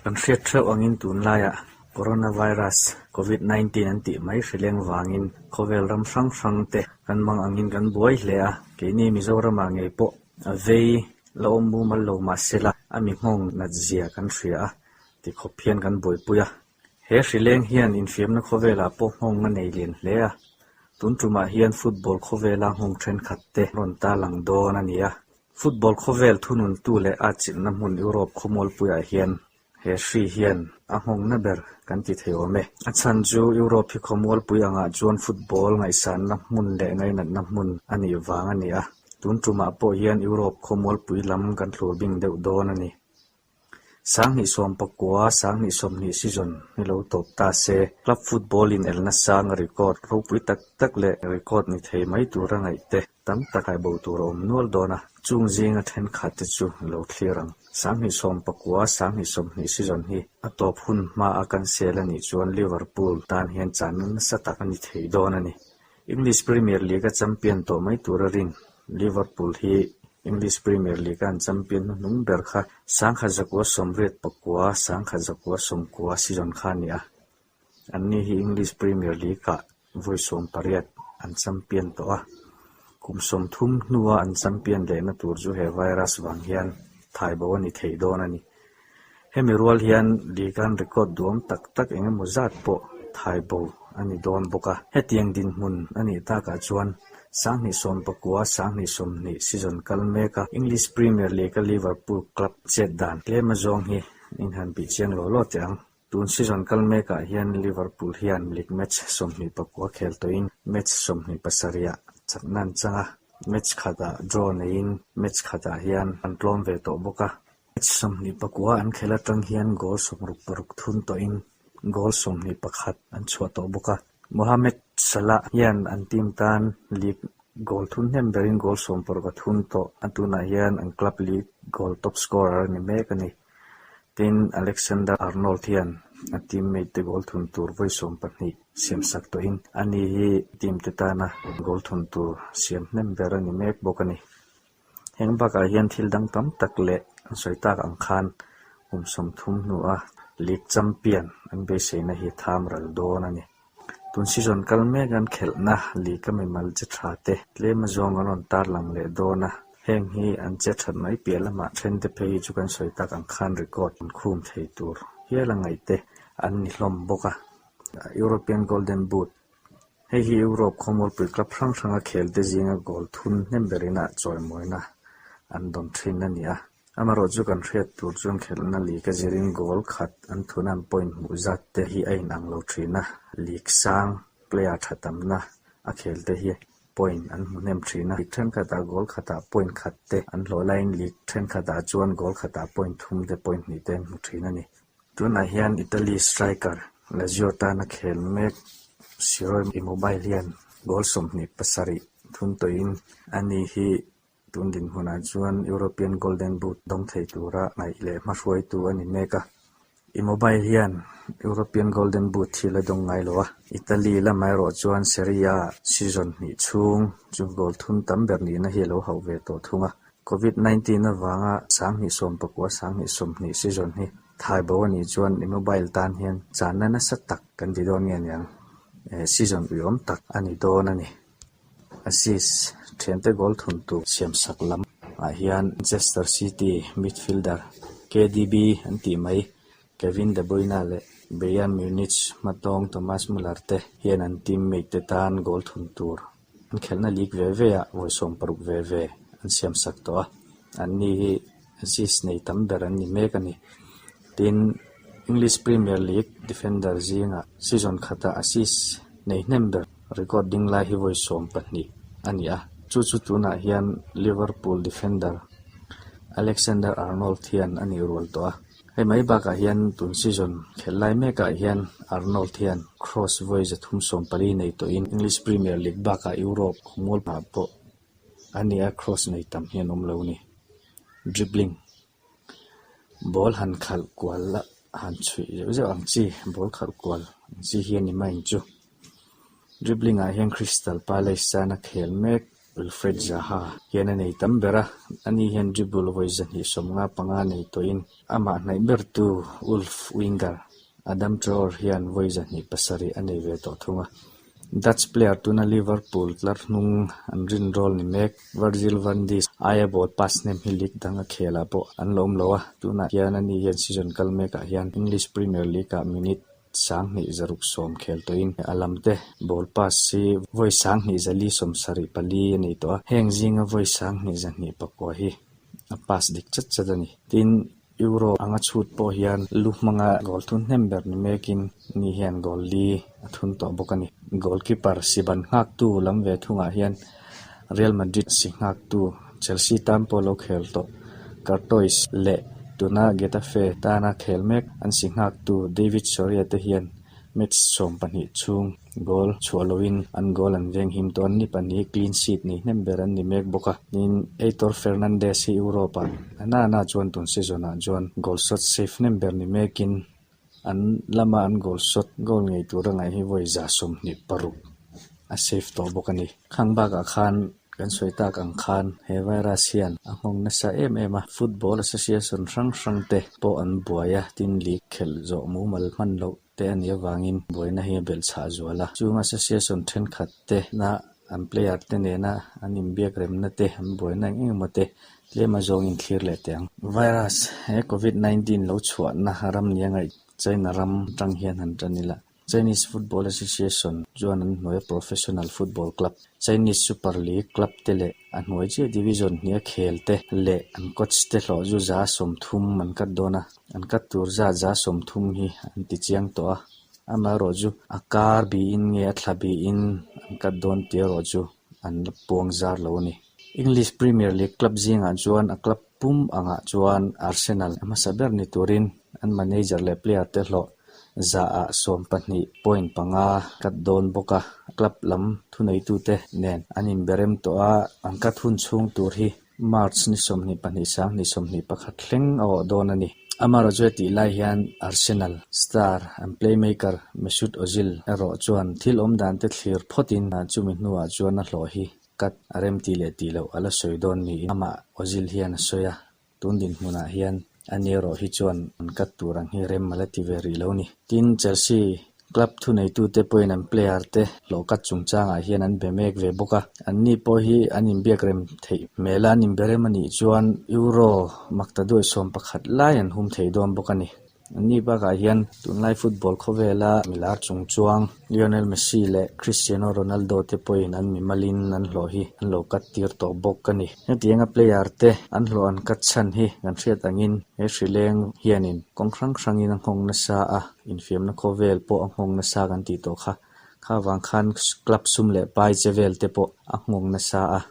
Kan hriat theuh angin tunlaiah Coronavirus, Covid 19 an tih mai hrileng vangin khawvel ram hrang hrang te kan mang angin kan buai hle a, keini Mizoramah ngei pawh a vei la awm mumal lo mahsela a mi nghawng nat zia kan hria a ti khawp hian kan buaipui a. He hrileng hian infiamna khawvelah pawh nghawng a nei lian hle a, tun tumah hian football khawvela nghawng thenkhat te rawn tarlang dawn a ni a. Football khawvel thununtu leh a chilhna hmun Europe khawmualpuiah hian he hri hian a nghawngna ber kan ti thei awm e. A chhan chu Europe hi khawmualpui angah chuan football ngaihsanna hmun leh ngainatna hmun a nih vang a ni a, tun tumah pawh hian Europe khawmualpui lam kan thlur bing deuh dawn a ni. 2019, 2020 season hi lo tawp ta se, club football in elna sang a record ropui tak tak leh record ni thei mai tura ngaih te tam tak hai bo tur a awm nual dawn a, chung zinga thenkhat te chu lo thlir ang. 2019, 2020 season hi a tawp hun hma a cancel a nih chuan Liverpool tan hian channa nasa tak a ni thei dawn a ni. English Premier League a champion tawh mai tura rin Liverpool hi English Premier League a an champion hnuhnung ber kha 1989, 1990 season kha a ni a. Anni hi English Premier League-ah vawi 18 an champion tawh a. Kum 30 hnua an champion lehna tur chu he virus vang hian thaibo a ni thei dawn a ni. Hemi rual hian league an record duam tak tak eng emaw zat pawh thaibo a ni dawn bawk a. Hetiang dinhmun a nih takah chuan 2019, 2020 season kal mek a English Premier League a Liverpool club chet dan tlem azawng hi in han bih chiang law law teh ang. Tun season kal mekah hian Liverpool hian league match 29 khel tawhin match 27 ah chakna an chang a, match khatah draw neiin match khatah hian an tlawm ve tawh bawk a. Match 29 an khelh atang hian goal 66 thun tawhin goal 21 an chhuah tawh bawk a. Mohamed Salah hian an team tan league goal thun hnem berin goal 60 a thun tawh a, tunah hian an club league goal top scorer a ni mek a ni. Tin, Alexander Arnold hian a teammate te goal thun tur vawi 12 siamsak tawhin ani hi team te tana goal thun tur siam hnem ber a ni mek bawk a ni. Heng bakah hian thil dang tam tak leh an sawi tak ang khan kum 30 hnua League champion an beiseina hi tham ral dawn a ni. Tun season kal mek an khelhna League a mimal che tha te tlem azawng an rawn tarlang leh dawn a, heng hi an che that mai piah lamah then te phei hi chu kan sawi tak ang khan record an khum thei tur hial a ngaih te an ni hlawm bawk a. European Golden Boot Hei hi Europe khawmualpui club hrang hranga khelte zinga goal thun hnem berin ah chawimawina an dawn thin a ni a. Amaherawh chu kan hriat tur chuan khelhna league a zirin goal khat an thuna an point hmuh zat te hi a inang lo thin a, league sang player tha tamna a khelte hi point an hmu hnem thin a. League thenkhatah goal khatah point khat te an hlawh laiin league thenkhatah chuan goal khatah point thum te point hnih te an hmu thin a ni. Tunah hian Italy striker Lazio tana khel mek Ciro Immobile hian goal 27 thun tawhin ani hi tun dinhmunah chuan European Golden Boot dawng thei tura ngaih leh hmahruaitu a ni mek a. Immobile hian European Golden Boot hi la dawng ngai lo a, Italy lamah erawh chuan Serie A season hnih chhung chu goal thun tam ber nihna hi a lo hauh ve tawh thung a. Covid 19 avanga 2019, 2020 season hi thai bo a nih chuan Immobile tan hian channa nasa tak kan ti dawn nge niang, season uiawm tak a ni dawn a ni. Assist, thiante goal thun tur siamsak lam ah hian Manchester City midfielder KDB an tih mai Kevin De Bruyne leh Bayern Munich hmatawng Thomas Muller te hian an teammate te tan goal thun tur an khelhna league ve ve ah vawi 60 ve ve an siamsak tawh a, anni hi assist nei tam ber an ni mek a ni. Tin, English Premier League defender zingah season khatah assist nei hnem ber record ding lai hi vawi 12 a ni a, chu chu tunah hian Liverpool defender Alexander Arnold hian a nih rual tawh a. Hei mai bakah hian tun season khelh lai mekah hian Arnold hian cross vawi 340 nei tawhin English Premier League bakah Europe khawmual ah pawh a nia cross nei tam hian awm lo a ni. Dribbling Ball han khalh kual a han chhuih zeuh zeuh ang chi ball khalh kual ang chi hi a ni mai ang chu. Dribbling ah hian Crystal Palace chuan a khel mek. Wilfried Zaha hian a nei tam ber a, ani hian dribble vawi 255 nei tawhin amah hnaih bertu Wolf winger Adam Traore hian vawi 207 a nei ve tawh thung a. Dutch player tuna Liverpool tlar hnung an rinrawl ni mek Virgil van Dijk aia ball pass hnem hi league dang a khelah pawh an la awm lo a, tunah hian ani hian season kal mekah hian English Premier League-ah minute 2670 khel tawhin a lam te ball pass hi vawi 2474 a nei tawh a, heng zinga vawi 2209 hi a pass dik chat chat a ni. Tin, Euro anga chhut pawh hian lu hmanga goal thun hnem ber ni mekin ni hian goal li a thun tawh bawk a ni. Goalkeeper si ban nghaktu lam ve thungah hian Real Madrid si nghaktu Chelsea tan pawh lo khel tawh Courtois leh tuna Getafe tana khel mek an si nghaktu David Soria te hian match 12 chhung goal chhuah loin an goal an veng him tawh an ni pahnih clean sheet nei hnem ber an ni mek bawk a. Tin, Aitor Fernandez hi Europe-ah a nana chuan tun season-ah chuan goal shot save hnem ber ni mekin an lama an goal shot goal ngei tura ngaih hi vawi 26 a save tawh bawk a ni. Khang bakah khan kan sawi tak ang khan he virus hian a nghawng nasa em em a, Football Association hrang hrang te pawh an buai a, tin league khelh zawh mumal hman loh te a nih avangin buaina hi a belh chhah zual a. Chung association thenkhat te na an player te nena an inbiak remna te, an buaina eng eng emaw te tlem a zawngin thlir leh teh ang. Virus he Covid 19 lo chhuahna ram nia ngaih China ram atang hian han tan ila. Chinese Football Association chuan an hnuaia professional football club Chinese Super League club te leh a hnuai chiah division hnia khel te leh an coach te hlawh chu 30% an cut dawn a. An cut tur zat 30% hi an ti chiang tawh a, amaherawh chu a kar biin nge a thla biin an cut dawn tih erawh chu an la puang zar lo a ni. English Premier League club zingah chuan a club pum angah chuan Arsenal a hmasa ber ni turin an manager leh player te hlawh 12.5% cut dawn bawk a, club lam thuneitute nen an inberem tawh a, an cut hun chhung tur hi March ni 22 2021 thleng a awh dawn a ni. Amaherawhchu hetih lai hian Arsenal star and playmaker Mesut Ozil erawh chuan thil awm dan te thlir phawtin chumi hnuah chuan a hlawh hi cut a rem tih leh tih loh a la sawi dawn niin amah Ozil hian a sawi a, tun dinhmunah hian ani erawh hi chuan an cut tur ang hi rem a la ti ve rih lo ni. Tin, Chelsea Club thuneitute pawhin an player te hlawhkat chungchangah hian an be mek ve bawk a, anni pawh hi an inbiak rem theih hmel a, an inbe rem a nih chuan Euro makta duai 11 lai an hum thei dawn bawk a ni. Anni bakah hian tunlai football khawvela milar chungchuang Lionel Messi leh Cristiano Ronaldo te pawhin an mimalin an hlawh hi an lo cut tir tawh bawk a ni. Hetianga player te an hlawh an cut chhan hi kan hriat angin he hrileng hianin kawng hrang hrangin a nghawng nasa a. Infiamna khawvel pawh a nghawng nasa kan tih tawh kha. Kha vang khan club sum leh pai che vel te pawh a nghawng nasa a.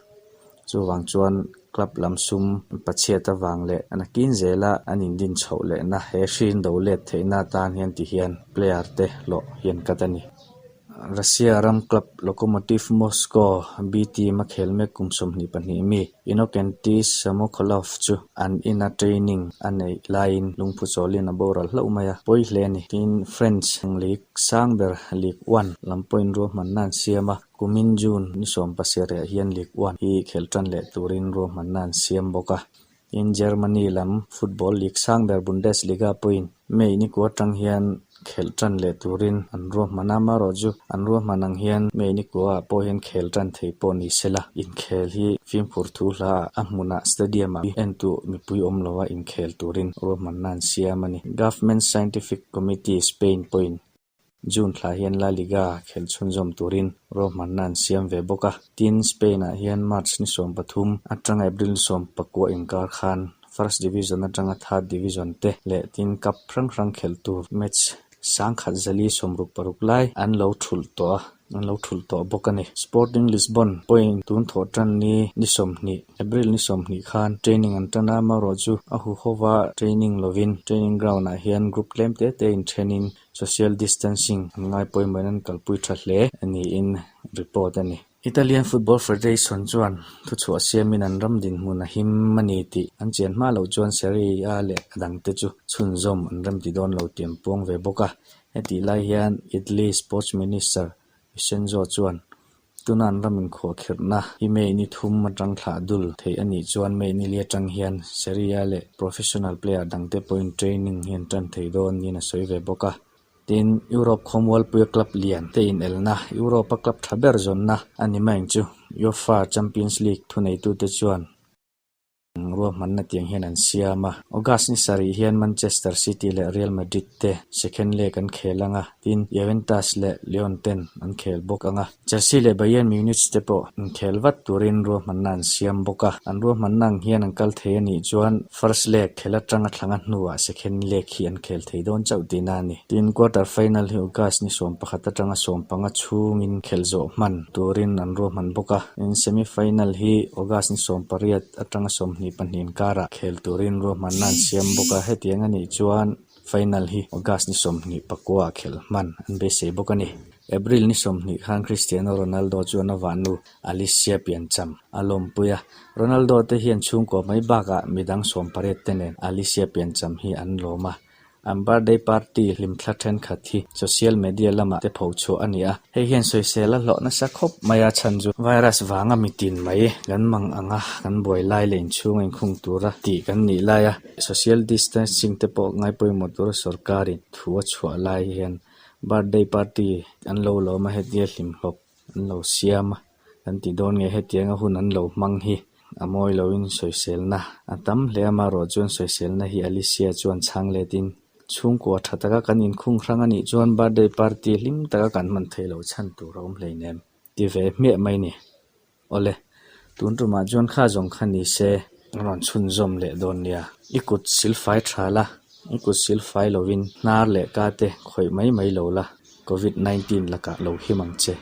Chuvang chuan club lam sum pachhiat avang leh a nakin zela an indin chhoh lehna he hrin do let theihna atan hian ti hian player te hlawh hian cut a ni. Russia ram club Lokomotiv Moscow B team a khel mek kum 22 mi Innokenty Samokholov chu an ina training a neih laiin lungphu chawlin a boral hlauh mai a, pawi hle a ni. Tin, French League sang ber Ligue 1 lam pawhin ruahmanna an siam a, kumin June ni 17 ah hian Ligue 1 hi khelh tan leh turin ruahmanna an siam bawk a. Tin, Germany lam football league sang ber Bundesliga pawhin May ni kua atang hian khelh tan leh turin an ruahman a, amaherawh chu an ruahman ang hian May ni kuaah pawh hian khel tan thei pawh ni se la, inkhel hi fimkhur thu hlaah a hmunah stadium-ah entu mipui awm loa inkhel turin ruahmanna an siam a ni. Government Scientific Committee Spain pawhin June thla hian La Liga khelh chhunzawm turin ruahmanna an siam ve bawk a. Tin, Spain-ah hian March ni 13 atanga April ni 19 inkar khan First Division atanga Third Division te leh tin cup hrang hrang khelh tur match 1466 lai an lo thulh tawh a, an lo thulh tawh bawk a ni. Sporting Lisbon pawhin tun thawh tan ni ni 20, April ni 20 khan training an tan a, amaherawh chu a huhova training lovin training ground-ah hian group tlem te te inthenin Social distancing an ngai pawimawhin an kalpui tha hle a niin report a ni. Italian Football Federation chuan thuchhuah siamin an ram dinhmun a him a ni tih an chian hma loh chuan Serie A leh a dangte chu chhunzawm an remti dawn lo tih an puang ve bawk a. Hetih lai hian Italy Sports Minister Vincenzo chuan. Tuna an ram inkhuahkhirhna hi May ni thum atang thlah dul theih a nih chuan May ni li atang hian Serie A leh professional player dangte pawhin training hi an tan thei dawn niin a sawi ve bawk a. Tin, Europe khawmualpuia club lian te inelna, Europe-a club tha ber zawnna a ni mai ang chu. UEFA Champions League thuneitute chuan Ruahmanna tiang hian an siam a. August ni sarih hian Manchester City leh Real Madrid te second leg an khel ang a, tin Juventus leh Lyon ten an khel bawk ang a. Chelsea leh Bayern Munich te pawh inkhel vat turin ruahmanna an siam bawk a. An ruahmanna ang hian an kal thei a nih chuan first leg khel atanga thlanga hnuah second leg hi an khel thei dawn chauh tihna a ni. Tin, quarter final hi August ni 11 atanga 15 chhungin khelh zawh hman turin an ruahman bawk a. Tin, semi final hi August ni 18 atanga 22 inkarah khel turin ruahmanna an siam bawk a. Hetiang a nih chuan final hi August ni 29 ah khelh hman an beisei bawk a ni. April ni 20 khan Cristiano Ronaldo chuan a vahnu Alicia piancham a lawmpui a. Ronaldo te hian chhungkaw mai bakah midang 18 te nen Alicia piancham hi an lawm a. An birthday party hlimthla thenkhat hi social media lamah te pho chhuah a ni a, hei hian sawisel a hlawh nasa khawp mai a chhan chu virus vanga mitin mai kan mang ang a, kan buai lai leh inchhung a inkhung tura tih kan nih lai a, social distancing te pawh ngai pawimawh tura sorkarin thu a chhuah lai hian birthday party an lo lawm a, hetia hlimhlawp an lo siam a, kan ti dawn nge hetianga hun an lo hmang hi a mawi loin sawiselna a tam hle a, amaherawh chuan sawiselna hi Alicia chuan chhang letin chhungkua tha taka kan inkhung hrang a nih chuan birthday party hlim taka kan hman theih loh chhan tur a awm hleinem ti ve hmiah mai ni. Awle, tun tumah chuan kha zawng kha ni se a rawn chhunzawm leh dawn nia. I kut silfai tha la, i kut silfai lovin hnar leh ka te khawih mai mai lo la, Covid 19 lakah lo him ang che.